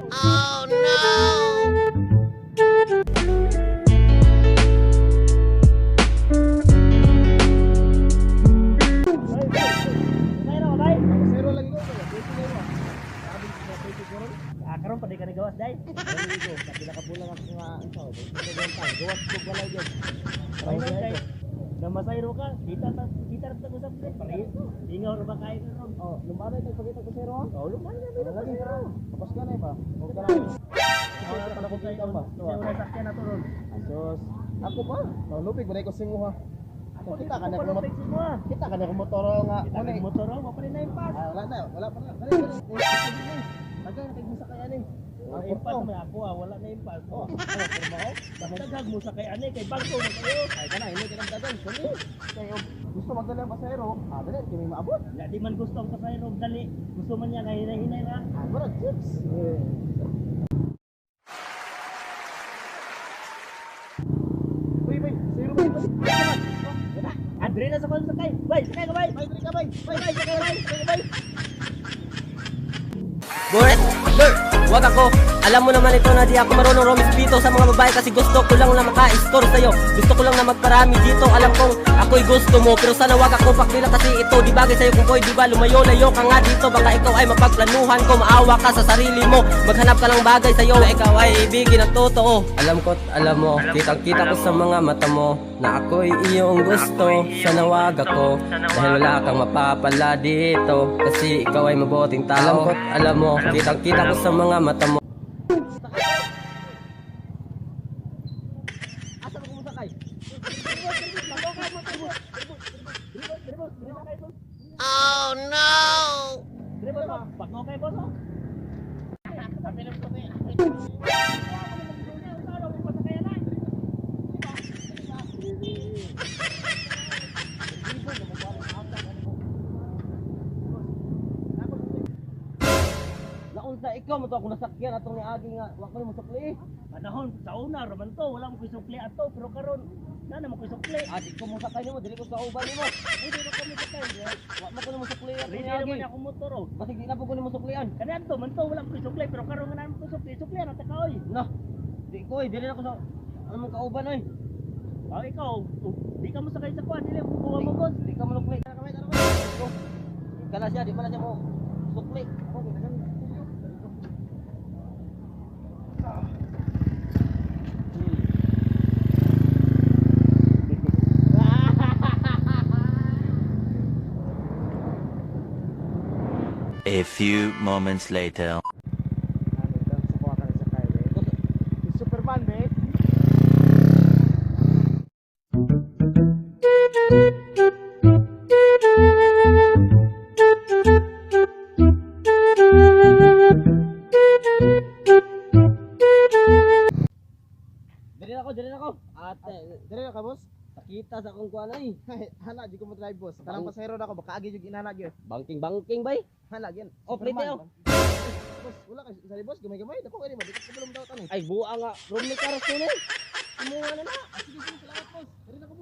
Oh no! Pasayro ka bay. Pasayro lagi ko. Busy kayo ba? Sabi ko sa busy ko ron. Ah, karon pa di ka nagawas day. Lagi ko. Kapila ka bulan ako nga isa. Gawas ko balay dyan. Ay, day. Na masayro ka, kita ta kita ra ta usap day. Pare. Ingaw ra ba kayo ron? Oh, lumanay tayo pagkita ko sero. Oh, lumayan na Ano lagi? Tapos ka na eh ba? Huwag ka na. Wala Para ko kita ba? Wala sakyan na to ron. Asos. Ako pa. Nalupig ba ko singuha? Ako Kita ka na kung kung mo. kita ka na kung motor nga. Kita Ano ka eh? motor mo pa rin na impas. Ah, wala na, wala pa na. Dali, dali. Tagay na kay mo sakay ani. Wala impas man ako ah, wala na impas. Oh, ano porma ko? Dagdag mo sa kay ani kay bangko man kayo. Ay kana ini kanang dagan kuni. Kay og gusto magdala ang pasahero, ah dali kay may maabot. Ya di man gusto ang pasahero dali. Gusto man niya nga hinay-hinay ra. Ah, wala chips. Uy, bay, pasahero bay. Andre na sa kon sakay. Bay, sakay ka bay. Bay, dali ka bay. Bay, bay, sakay bay. Sakay bay. Boret, girl, wag ako. Alam mo naman ito na di ako marunong rumispito sa mga babae kasi gusto ko lang na maka-score sa'yo. Gusto ko lang na magparami dito. Alam kong ako'y gusto mo, pero sana wag ako pakbila kasi ito di bagay sa'yo. Kung pwede ba lumayo-layo ka nga dito, baka ikaw ay mapagplanuhan ko. Maawa ka sa sarili mo, maghanap ka ng bagay sa'yo na ikaw ay ibigin ng totoo. Alam ko't alam mo, kitang-kita ko sa mga mata mo na ako'y iyong gusto. Sana wag ako, dahil wala kang mapapala dito kasi ikaw ay mabuting tao. Alam ko't alam mo, kitang-kita ko sa mga mata mo. Asa ba kumusakay? Oh no! Dire ba? Pagno kay boss. Oh. Naunsa ikaw mo to ako nasakyan atong niagi nga wa ko nimo sukli. Panahon sa una raman to, wala mo koy sukli ato pero karon na na mo koy sukli. Ah, di ko mo sakay nimo, dili ko sa uban nimo. Ay, di ba kami sakay? Wa mo ko nimo sukli atong Ready niagi. naman ako motor oh. Basig di na po ko nimo suklian. Kani adto man to wala mo koy sukli pero karon nga na mo koy sukli, sukli na ta kaoy. Na. Di ko eh, dili na ko sa ano mong kauban oy. Ah, ikaw, oh, di ka mo sakay sa kuan, dili kuha mo boss. Di ka mo nukli. Kana siya, di man na siya mo sukli. A few moments later. Ano daw sa kuha ka na sakay bay. Superman bay. Dili na ako, dili na ako. Ate, Dali na ka boss. sakita sa akong kuan ay. Hana, di ko mo drive boss. Tanang pasahero na ako, baka agi jud inana gyud. Bangking bangking bay. Hana gyud. Oh, plate oh. Boss, wala kay sorry boss, gamay-gamay. Dako kay mo, di ko kabulong daw tani. Ay buang nga, room ni karos ko ni. Kumuha na na. Ah, sige, sige, salamat boss. Dali na ko.